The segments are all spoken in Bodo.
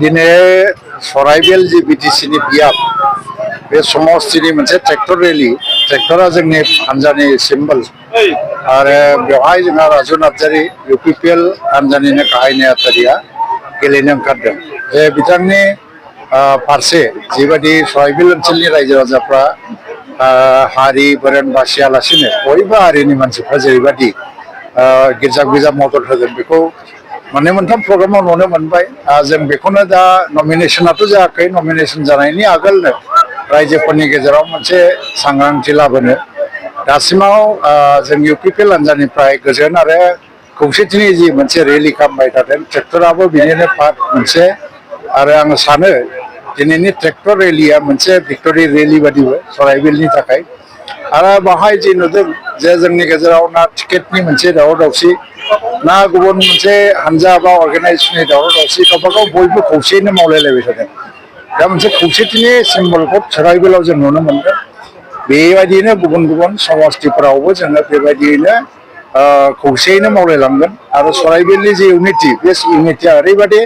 दिनै सराइबिल जि बिटिसिनि बियाब बे समस्तिनि मोनसे ट्रेक्टर रेलि ट्रेक्टरा जोंनि हान्जानि सिम्बल आरो बेवहाय जोंहा राजु नार्जारि इउपिपिएल हान्जानिनो गाहाय नेहाथारिया गेलेनो ओंखारदों जे बिथांनि फारसे जिबायदि सराइबिल ओनसोलनि रायजो राजाफ्रा हारि बोरेन बासियालासिनो बयबो हारिनि मानसिफ्रा जेरैबायदि गिर्जा गिर्जा मदद होगोन बेखौ मोननै मोनथाम प्रग्रामाव नुनो मोनबाय जों बेखौनो दा नमिनेसनाथ' जायाखै नमिनेसन जानायनि आगोलनो रायजोफोरनि गेजेराव मोनसे सांग्रांथि लाबोनो दासिमाव जों इउपिपिएल हान्जानिफ्राय गोजोन आरो खौसेथिनि जि मोनसे रेलि खालामबाय थादों ट्रेक्टराबो बिनिनो पार्ट मोनसे आरो आं सानो दिनैनि ट्रेक्टर रेलिया मोनसे भिक्टरि रेलि बादिबो सराइबिलनि थाखाय आरो बाहाय जि नुदों जे जोंनि गेजेराव ना टिकेटनि मोनसे दावराव दावसि ना गुबुन मोनसे हान्जा बा अर्गानाइजेसननि दावराव दावसि गावबागाव बयबो खौसेयैनो मावलायलायबाय थादों दा मोनसे खौसेथिनि सिम्बलखौ सराइबिलाव जों नुनो मोनदों बेबायदियैनो गुबुन गुबुन समस्तिफोरावबो जोङो बेबायदियैनो खौसेयैनो मावलायलांगोन आरो सराइबिलनि जे इउनिटि बे इउनिटिया ओरैबायदि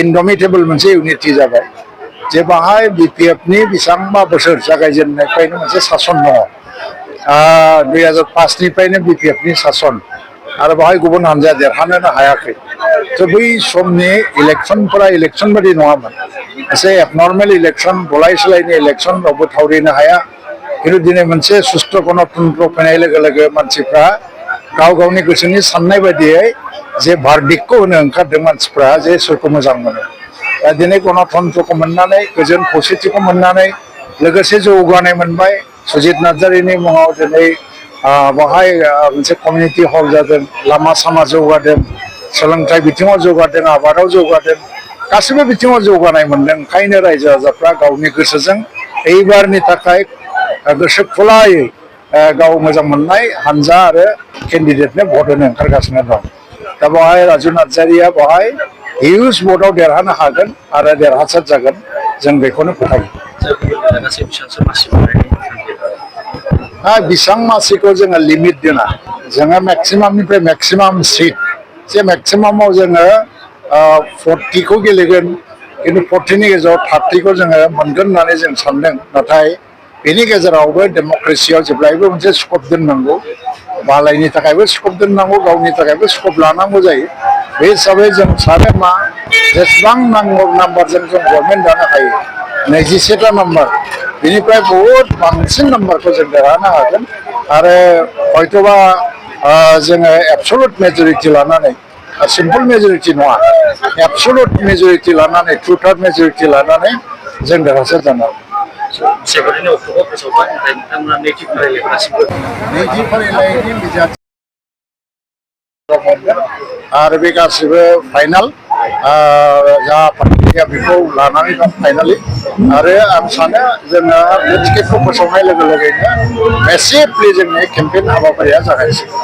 इनडमिटेबल मोनसे इउनिटि जाबाय जे बाहाय बिपिएफनि बेसेबांबा बोसोर जागायजेननायनिफ्रायनो मोनसे सासन दङ 2005निफ्रायनो बिपिएफनि सासन आरो बाहाय गुबुन हान्जाया देरहानोनो हायाखै थ' बै समनि इलेक्सनफोरा इलेक्सन बादि नङामोन एसे एबनर्मेल इलेक्सन गलाय सोलायनि इलेक्सन रावबो थावरिनो हाया खिन्थु दिनै मोनसे सुस्थ' गणतन्त्र फैनाय लोगो लोगो मानसिफ्रा गाव गावनि गोसोनि साननाय बायदियै जे भार्डिक्टखौ होनो ओंखारदों मानसिफ्रा जे सोरखौ मोजां मोनो दा दिनै गणतन्त्रखौ मोननानै गोजोन खौसेथिखौ मोननानै लोगोसे जौगानाय मोनबाय सुजित नार्जारिनि मुङाव दिनै बाहाय मोनसे कमिउनिटि हल जादों लामा सामा जौगादों सोलोंथाइ बिथिङाव जौगादों आबादाव जौगादों गासैबो बिथिङाव जौगानाय मोनदों ओंखायनो रायजो राजाफ्रा गावनि गोसोजों एइबारनि थाखाय गोसो खुलायै गाव मोजां मोननाय हान्जा आरो केन्डिडेटनो भट होनो ओंखारगासिनो दं दा बेवहाय राजु नार्जारिया बेवहाय हिउज भटआव देरहानो हागोन आरो देरहासार जागोन जों बेखौनो फोथायो बेसेबां मासिखौ जोङो लिमिट दोना जोङो मेक्सिमामनिफ्राय मेक्सिमाम सिट जे मेक्सिमामाव जोङो 40खौ गेलेगोन खिन्थु 40नि गेजेराव 30खौ जोङो मोनगोन होननानै जों सानदों नाथाय बेनि गेजेरावबो डेम'क्रेसियाव जेब्लायबो मोनसे स्कप दोननांगौ मालायनि थाखायबो स्कप दोननांगौ गावनि थाखायबो स्कप लानांगौ जायो बे हिसाबै जों सानो मा जेसेबां नांगौ नाम्बारजों जों गभर्नमेन्ट दानो हायो 21टा नाम्बार बेनिफ्राय बहुद बांसिन नाम्बारखौ जों देरहानो हागोन आरो हयथ'बा जोङो एबसलुट मेजरिटि लानानै सिम्पल मेजरिटि नङा एबसलुट मेजरिटि लानानै 2/3 मेजरिटि लानानै जों देरहासार जानो हागोन नैथि फारिलाइनि बिजाथि आरो बे गासिबो फाइनाल जा पार्टिया बेखौ लानानै दं फाइनालि आरो आं सानो जोङो बे टिकेटखौ फोसावनाय लोगो लोगोनो मेसिभलि जोंनि केम्पेइन हाबाफारिया जागायसिगोन